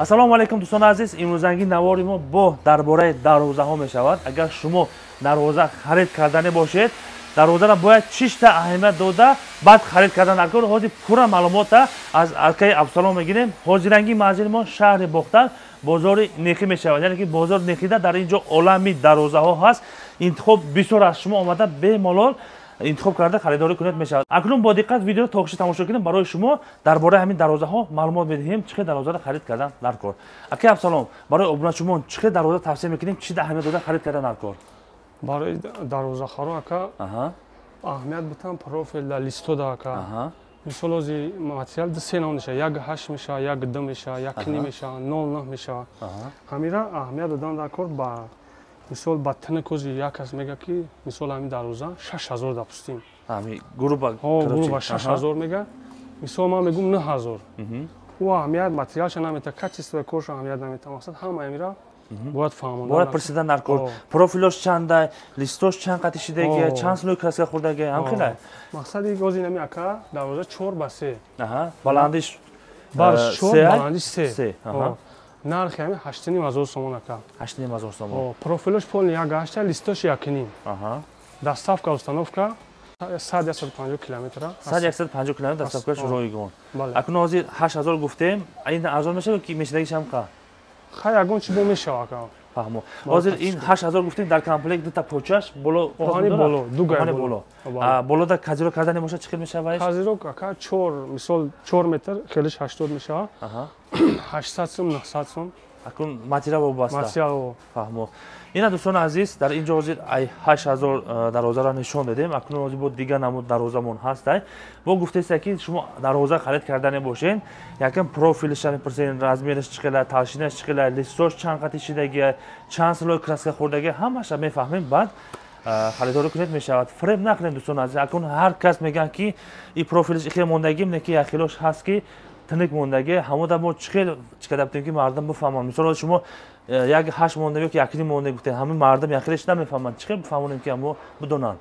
Ассалому алайкум, дӯстони азиз. Имрӯзанги навори мо бо дар бораи дарвозаҳо мешавад. Агар шумо дарвоза харид кардане бошед, дарвозаро бояд чишта аҳамият дода, баъд харид кардан дар кор. Ҳозир пурра маълумота аз акаи Абсалом мегирем. Ҳозиранги манзили мо шаҳри Бохтар, бозори Нехӣ мешавад. Яъне ки бозори Нехида дар ин ҷо олами дарвозаҳо ҳаст. Интихоб бисёр аст, шумо омада бемалол интихоб карда харидорӣ кунед мешавад. Акнун бо диққат видео то охираш тамошо кунем, барои шумо дар бораи ҳамин дарвозаҳо маълумот медиҳем, чӣ хел дарвозаро харид кардан дар кор. Акаи Абсалом, барои обуначумон чӣ хел дарвоза тавсия мекунем, чӣ аҳамият дода харид кардан дар кор? Барои дарвозахаро, ака, аҳамият битам профил да листо да, ака. Мисол, ози материал ду се нав мешава: 1,8 мешава, 1,2 мешава, 1,5 мешава, 0,9 мешава. Ҳамира аҳамият додан дар кор. Ба мисол, ба тинак ози як кас мега, ки мисол ҳамин дарвоза 6000 допустим. Грубо 6000 мега. Мисол, ман мегум 9000. Ӯ аҳамият материалша намета, качествои корша аҳамият намета. Мақсад, ҳама амира бояд фаҳмондан. Бояд пурсидан дар кор: профилош чандай, листош чанд қати шидаги, чанд слой краска хӯрдаги, ҳамхела. Мақсади ози нами, ака, дарвоза 4 ба 3. Баландиш? Барш чор, баландиш се. Нархи ҳами 8500 сомон, ака. 8500 сомон. Профилош полный 1,8, листош 1,5. Доставка, установка 100-150 километра. 100-150 километр доставкаш ройгон. Акнун ҳозир 8000 гуфтем, ин арзон мешавад ки мешидагиш ҳам қа? Хай, ягон чи бо мешава, ака. Фаҳмо. Ҳозир ин 8000 гуфтем, дар комплект дута почаш боло? Оҳани боло, дугай боло. Болода козырёк кардани бошад, чӣ хел мешавад? Козырёк, ака, чор, мисол, 4 метр, хелиш 80 мешава, 800 сум, 900 сум. Акун материал вобаста. Материал. Фаҳмо. Ина, дӯстони азиз, дар ин ҷо ҳозир ай 8000 дарвозаро нишон додем. Акнун ҳозир бо дигар намуд дарвозамон ҳастай. Бо гуфтеста, ки шумо дарвоза харид кардане бошен, якам профилиша мепурсен, размераш чӣ хела, толщинаш чӣ хела, листош чанд қати шидагия, чанд слой краска хӯрдагия, ҳамаша мефаҳмем, баъд харидорӣ кунед мешавад. Фиреб накунед, дӯстони азиз. Акнун ҳар кас мегӯянд, ки и профилиш ихел мондагим, не ки яхелош ҳаст, ки тиник мондагӣ. Ҳамода мо чӣ хел чӣ карда будем, ки мардум бифаҳманд? Мисол, шумо 1,8 монда ё ки 1,5 монда гуфтем, ҳамин мардум яхелеш намефаҳманд. Чӣ хел бифаҳмонем, ки ҳамо бидонанд?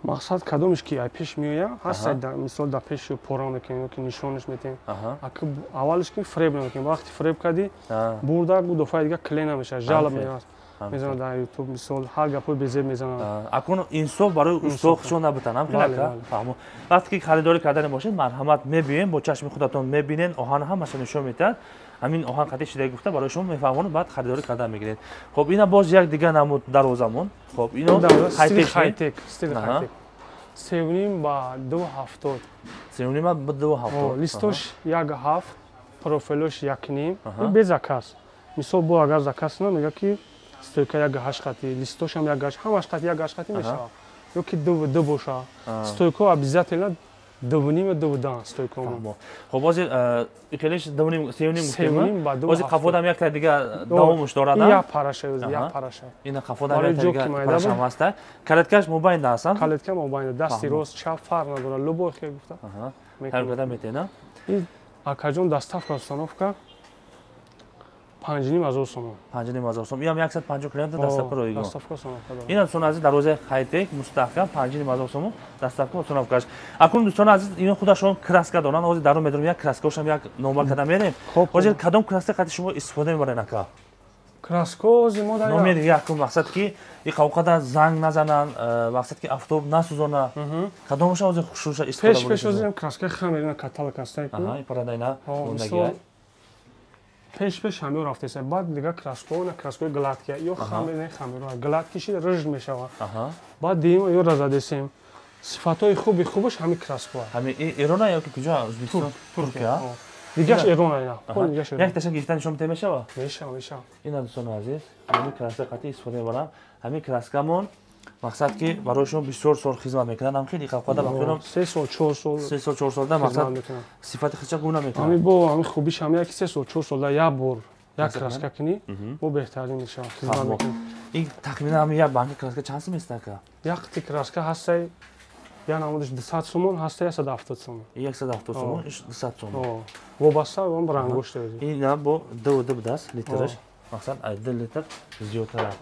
Мақсад, кадомеш ки ай пеш меоя ҳаст, мисол, дар пеши пора мекунем ёки нишонаш метем. Аввалеш ки фреб намекунем. Вақти фреб кардӣ, бурда ду дафъаи дига клей намешавад, жалоб меояд, мезанад дар Ютуб, мисол, ҳар гапҳои безеб мезанад. Акун инсоф барои усто хушон набутан ҳам хелака. Фаҳмо. Вақте ки харидорӣ кардане бошед, марҳамат, мебиёем, бо чашми худатон мебинен, оҳан ҳамаша нишон медиҳад. Ҳамин оҳан қати шидаги гуфта барои шумо мефаҳмонад, баъд харидорӣ кардан мегиред. Хоб, ина боз як дигар намуд дарвозамон. Хоб, ино? Хайтек, стили хайтек, 3,5 ба 2,70. 3,5 ба 2,70. Листош 1,7, профилош 1,5, без заказ. Мисол, бо агар заказ кунам, мега, ки стойка 1,8 қати, листошам 1,8, ҳамаш қати 1,8 қати мешавад ё ки ду боша. Стойко обязательно 2,5, 2,2 стойко. Хоб, ҳозир хелеш 2,5, 3,5 гуфтем. Ҳозир қафодам якта дига давомуш дорад. Як параша, як параша. Ина қафодам якта дига парашам ҳаста. Калиткаш мобайнда ҳастанд? Калитка мобайнда, дасти рост, чап фарқ надорад, любой хел гуфта. Тайёр карда метена? Акаҷон, доставка, установка 5500 сомон. 5500 сом. Иам 150 километр доставка ройгон. Доставка, установка дорад. Ина, дӯстони азиз, дарвозаи хайтек мустаҳкам, 5500 сомон, доставка, установкаш. Акнун, дӯстони азиз, ино худашон краска доранд. Ҳозир дарун медорем, як краскаошам як номбар карда мерем. Ҳозир кадом краска қати шумо истифода мебаред, ака? Краско ози мо дар номери якум, мақсад ки и қавқада занг назананд, мақсад ки афтоб насӯзона, кадомаша ҳозир хушруша истифода? Пеш пеш озим краска хамерина каталог ҳастай. Аҳа, парадайна. Мондагиай. Пеш пеш ҳамё рафтеса, баъд дига краско на краскои гладкия ё хамер, хамер гладкий ши рыж мешава. Баъд диим ё разадесем. Сифатҳои хуби хубаш ҳами краско. Ҳами Эрона ё ки куҷо? Ӯзбекистон, Туркия? Дигаш Эрона, ина. Як таша гирифта нишон бита мешава? Мешава, мешава. Ина, дӯстони азиз, ҳами краска қатъи истифода мебарам. Ҳами краскамон, мақсад ки барои шумо бисёр сол хизмат мекунад. Ҳам хеле қавқада бахтунам. 3 сол, 4 сол. 3 сол, 4 солда, мақсад, сифати худша гум намекунад. Ҳами бо ҳами хубиш ҳами яки 3 сол, 4 солда як бор як краска кунӣ, бо беҳтарин мешавад, хизмат мекунад. Ин тахминан ҳами як банки краска чанд сум аст, ака? Як қити краска ҳастай, як намудаш 200 сомон ҳаста, 170 сомон. 170 сомон, 200 сомон. Вобаста он рангош. Ина бо ду ду будааст литраш, мақсад, ай 2 литр зиёдтар.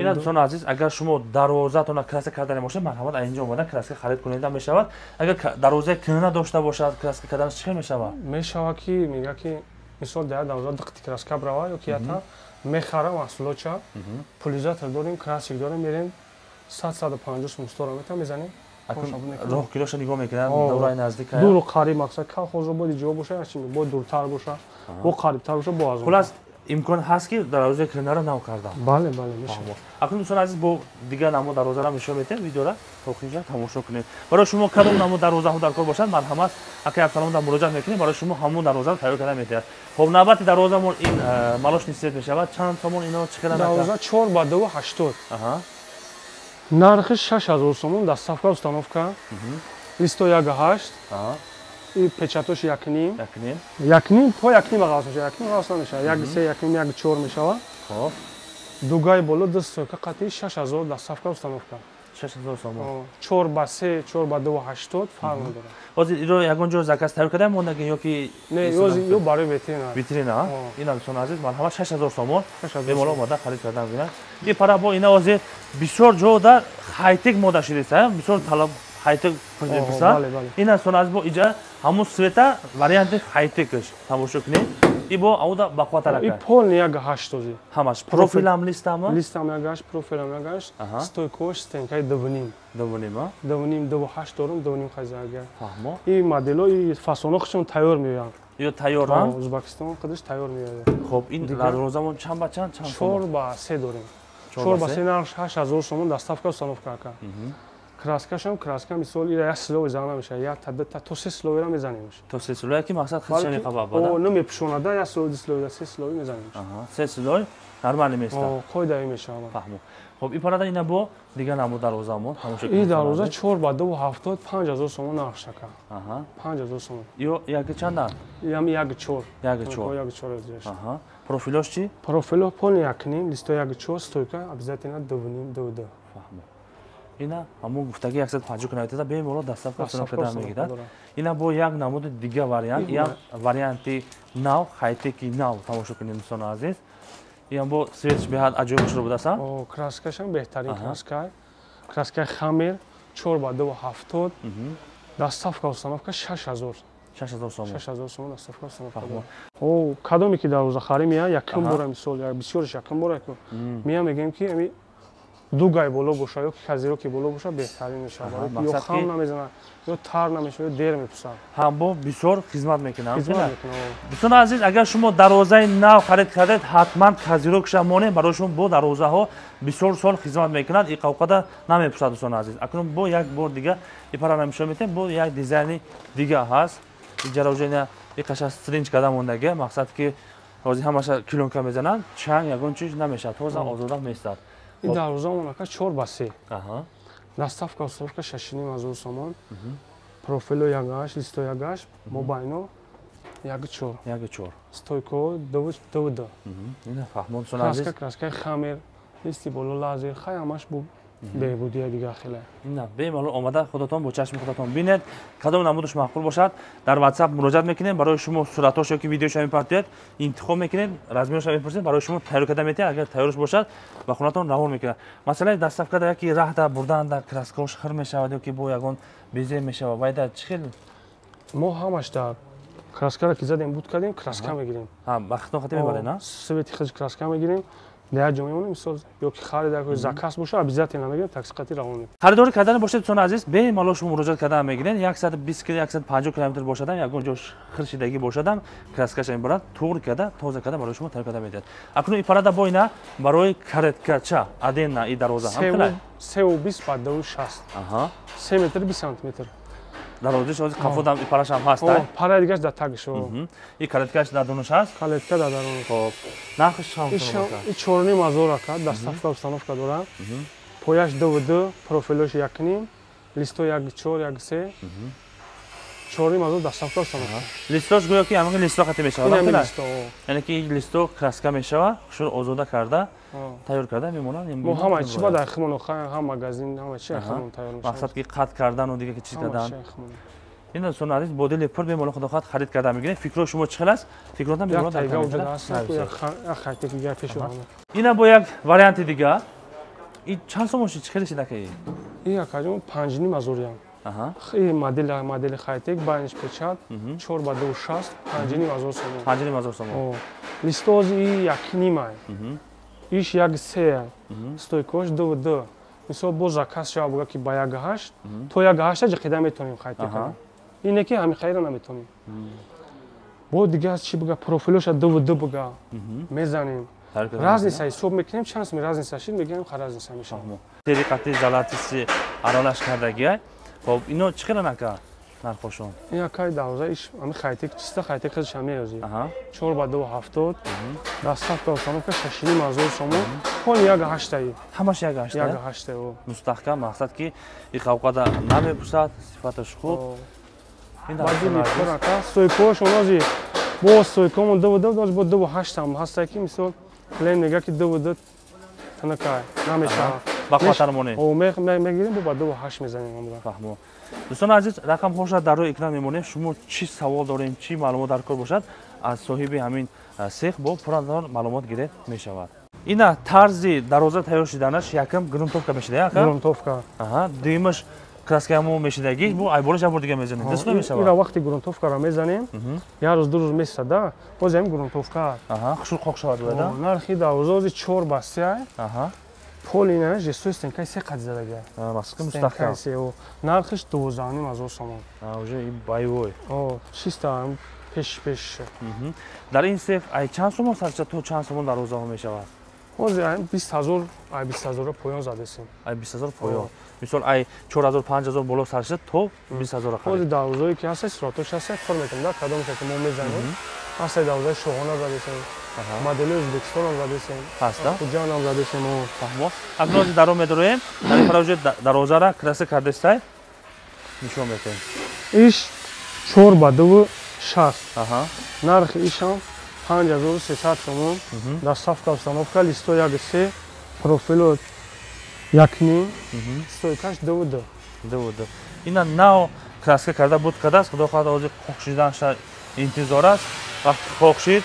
Ина, дӯстони азиз, агар шумо дарвозаатонро краска кардане бошед, марҳамат, аз инҷо омада краска харид кунеда мешавад. Агар дарвозаи кӯҳна дошта бошад, краска карданаш чӣ хел мешавад? Мешавад, ки мега, ки Мисол дар дарвоза диққати краска брава ё ки ята мехара маҳсулотча. Пулизатор дорем, красик дорем, мерем 100-150 сум стора метам мезанем. Роҳ килоша нигоҳ мекунанд, давраи наздик. Дуру қариб мақсад колхозро бояд ҷо боша, ҳарчи бояд дуртар боша, бо қарибтар боша, бо аз. Хулас имкон ҳаст ки дарвозаи кӯҳнаро нав кардам. Бале, бале, мешавад. Акнун дӯстони азиз бо дигар намуд дарвозаро нишон медиҳем, видеоро то охирҷа тамошо кунед. Барои шумо кадом намуд дарвозаҳо дар кор бошанд, марҳамат акай Абсаломда муроҷиат мекунем, барои шумо ҳамон дарвозаро тайёр карда медиҳад. Хоб, навбати дарвозамон ин молочный цвет мешавад. Чанд сомон ино чӣ қадар? Дарвоза 4 ба 2 80. Нархи 6000 сомон, доставка установка. Листо 1.8. И печатош 1.5. 1.5. 1.5 то 1.5 ғавс мешавад, 1.5 ғавс намешавад. 1.3, 1.5, 1.4 мешавад. Хоб. Дугай боло ду стойка қати 6000 доставка установка. 6000 сомон. 4 ба 3, 4 ба 2 80 фарқ надорад. Ҳозир иро ягон ҷо заказ тайёр кардаем мондаги ё ки не, ё барои витрина. Витрина, ин дӯстони азиз, марҳамат 6000 сомон. Бемалол омада харид кардан бинанд. Ин пара бо ина ҳозир бисёр ҷода хайтек мода шудааст, бисёр талаб хайтек пурсанд. Ин дӯстони азиз бо иҷа ҳамун света варианти хайтекаш тамошо кунед. И бо ауда бақувваттар ака. И полный 1.8 този. Ҳамаш профилам листам? Листам 1.8, профилам 1.8, стойкош стенкаи 2.5. 2.5, а? 2.5, 2.8 дорум, 2.5 хайзага. Фаҳмо. И модело и фасоно худшон тайёр меоянд. Ё тайёр, а? Ӯзбекистон худаш тайёр меояд. Хоб, ин дарвозамон чанд ба чанд? Чанд 4 ба 3 дорем. 4 ба 3 нарх 8000 сомон доставка установка ака. Краскашам краска мисол ира як слой зана мешавад, як та ду та то се слойра мезанем. То се слой ки мақсад худша меқабад. О, намепӯшонада як слой, ду слой, се слой мезанем. Се слой нормально места. О, қоидаи мешавад. Фаҳмо. Хоб, ин парада ина бо дигар намуд дарвозамон тамошо кунед. Ин дарвоза 4 ба 2 70 5000 сомон нархш ака. 5000 сомон. Ё як чанд нарх? Ям 1.4. 1.4. 1.4 азиз. Профилош чи? Профило полный 1.5, листо 1.4, стойка обязательно 2.5, 2.2. Фаҳмо. Ина ҳамон гуфтаги 150 километр бемалол доставка установка мегирад. Ина бо як намуди дигар вариант, ин варианти нав, хайтеки нав тамошо кунед дӯстони азиз. Ин бо светш беҳад аҷоиб шуда будааст. О, краскашам беҳтарин краска. Краскаи хамер 4 ба 2 70. Доставка установка 6000. 6000 сомон. 6000 сомон доставка установка. О, кадоме ки дарвоза харӣ меяд, якум бора мисол, бисёриш якум бора меяд, мегӯем ки ами дугай боло боша ё ки козирёки боло боша беҳтарин мешавад. Ё хам намезанад, ё тар намешавад, ё дер мепусад. Ҳам бо бисёр хизмат мекунад. Дӯстони азиз, агар шумо дарвозаи нав харид кардед, ҳатман козирёкша монед, барои шумо бо дарвозаҳо бисёр сол хизмат мекунад, и қавқада намепусад дӯстони азиз. Акнун бо як бор дига и пара нишон медиҳем, бо як дизайни дига ҳаст. Иҷароҷена и қаша стринч карда мондаги, мақсад ки ҳозир ҳамаша килонка мезананд, чанг ягон чиз намешавад, тоза озода меистад. Ин дарвозаамон ака 4 ба 3. Доставка установка 6500 сомон. Профило 1.8, листо 1.8, мобайно 1.4. 1.4. Стойко 2.2. Ина фаҳмон дӯстони азиз. Краска, краскаи хамер, листи боло лазер, хай ҳамаш бо беҳбудия дига хеле. Ина бемалол омада худатон бо чашми худатон бинед, кадом намудаш маъқул бошад, дар WhatsApp муроҷиат мекунед, барои шумо суратҳош ё ки видеоша мепартояд, интихоб мекунед, размерша мепурсед, барои шумо тайёр карда метиҳад, агар тайёрш бошад, ба хонатон равон мекунад. Масъалаи доставкада яки раҳда бурданда краскаош хир мешавад ё ки бо ягон безе мешавад, вайда чӣ хел? Мо ҳамаш дар краскаро ки задем, буд кардем, краска мегирем. Ба хитон хати мебаред, на? Свети худш краска мегирем. Дар ҷо мемонем, мисол ё ки харид як заказ боша, обязательно мегирем, такси қати равон мекунем. Харидорӣ кардани бошед дӯстони азиз, бемалол шумо муроҷиат кардан мегиред, 120 150 километр бошадам, ягон ҷо хиршидагӣ бошадам, краскаша мебарад, туғри карда, тоза карда барои шумо тайёр карда медиҳад. Акнун ин парада бо ина барои кареткача адена и дарвоза ҳам хелай? 3.20 ба 2.60. 3 метр 20 сантиметр. Дарвозааш ҳозир қафодам и парашам ҳаст. Параи дигаш дар тагш. И калеткаш дар дунаш ҳаст? Калетка дар дарун. Хоб, нархаш чанд сом? И 4.5 ҳазор ака, доставка установка дорад. Пояш 2.2, профилош 1.5, листо 1.4, 1.3. 4.5 ҳазор доставка установка. Листош гӯё ки ҳамин листо хати мешавад. Яъне ки листо краска мешавад, хушро озода карда, тайёр карда мемонад. Мо ҳама чи ба дар химон ҳам магазин, ҳама чи химон тайёр мешавад. Мақсад ки қат кардану дига ки чиз кардан. Ин дӯстони азиз, бо дили пур бемалол худо хоҳад харид карда мегиред. Фикрҳои шумо чӣ хел аст? Фикротон бемалол дар комментария. Ина бо як варианти дига. Ин чанд сомон шид? Чӣ хел шид ака? Ин акаҷон 5.5 ҳазор ям. И модели хайтек, байниш печат, 4 ба 2,60, 5,5 сомон. 5,5 сомон. Листози и 1,5. Иш 1,3. Стойкош 2,2. Мисол боз заказ шава буга ки ба 1,8, то 1,8 ҷиқида метонем хайтек. Ине ки ҳами хайра наметонем. Бо дига аз чи буга профилоша 2,2 буга мезанем. Разница ҳисоб мекунем, чанд сум разница шид, мегӯем ха разница мешавад. Териқати залатиси аралаш кардагиай. Хоб, ино чӣ қадар ака нархошон? Ин акай дарвоза иш ами хайтек, чиста хайтек хизш ҳамеёзи. 4 ба 2,70. Доставка установка 6,5 сомон. Пол 1,8. Ҳамаш 1,8? 1,8. Мустаҳкам, мақсад ки и қавқада намепусад, сифаташ хуб. Баъди лифтор ака, стойкош онози бо стойкомон 2,2, доз бо 2,8 ҳам ҳаста ки мисол клиент мега ки 2,2 танакай намешавад. Ба қувваттар монем. Мегирем, бо ба 2,8 мезанем амра. Фаҳмо. Дӯстони азиз, рақамҳоша дар рӯи экран мемонем. Шумо чӣ савол дорем, чӣ маълумот дар кор бошад, аз соҳиби ҳамин сех бо пурратон маълумот гиред мешавад. Ина тарзи дарвоза тайёр шиданаш якам грунтовка мешида, ака? Грунтовка. Аҳа, дуюмаш краскамо мешидаги, бо айболаш як бор дига мезанем. Дӯст намешавад. Ира вақти грунтовкаро мезанем, як рӯз ду рӯз месада, боз ҳамин грунтовка. Аҳа, хушур қоқ шавад бояд. Нархи дарвоза 4 ба 3. Аҳа. Пол ина жестой стенкаи се қад задага. Мақсад мустаҳкам. Нархиш 12,5 сомон. Уже и боевой. Чисто пеш пеш. Дар ин сех ай чанд сомон сарча то чанд сомон дарвозаҳо мешавад? Ҳозир ай 20,000, ай 20,000 поён задесем. Ай 20,000 поён. Мисол ай 4,000, 5,000 боло сарча то 20,000 қариб. Ҳозир дарвозаҳое ки ҳаст, суратош ҳаст, кор мекунем да, кадомша ки мо мезанем. Ҳаст дарвозаи шоҳона задесем. Модели Ӯзбекистонам задесем. Ҳаст, да? Хуҷандам задесем. Фаҳмо. Акнун ҳозир даро медароем. Дар ин параҷа дарвозара краска кардестай нишон медиҳем. Иш 4 ба 2,60. Нархи ишам 5300 сомон. Доставка установка листо 1,3, профило 1,5, стойкаш 2,2. 2,2. Ина нав краска карда буд кардааст. Худо хоҳад ҳозир қоқ шиданша интизор аст. Вақти қоқ шид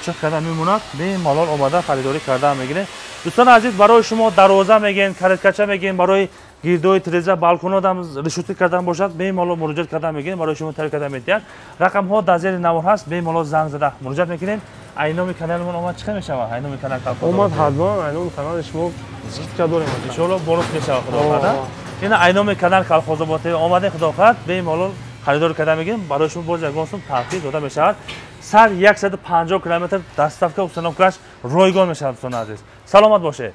чиқ карда мемонад, бемалол омада харидорӣ карда мегиред. Дӯстони азиз, барои шумо дарвоза мегӯем, кареткача мегӯем, барои гирдои тиреза, балконодам решутӣ кардан бошад, бемалол муроҷиат карда мегирем, барои шумо тайёр карда медиҳад. Рақамҳо дар зери навор ҳаст, бемалол занг зада муроҷиат мекунем. Айноми каналмон омад чӣ мешавад? Айноми канал Калхоз омад ҳатман, айноми канали шумо скидка дорем. Иншоалло бонус мешавад, худо хоҳад. Ина айноми канал Калхозобод омаде, худо хоҳад, бемалол харидорӣ карда мегирем, барои шумо боз ягон сум тахфиф дода мешавад. Сар 150 километр доставка установкаш ройгон мешавад, дӯстони азиз. Саломат бошед.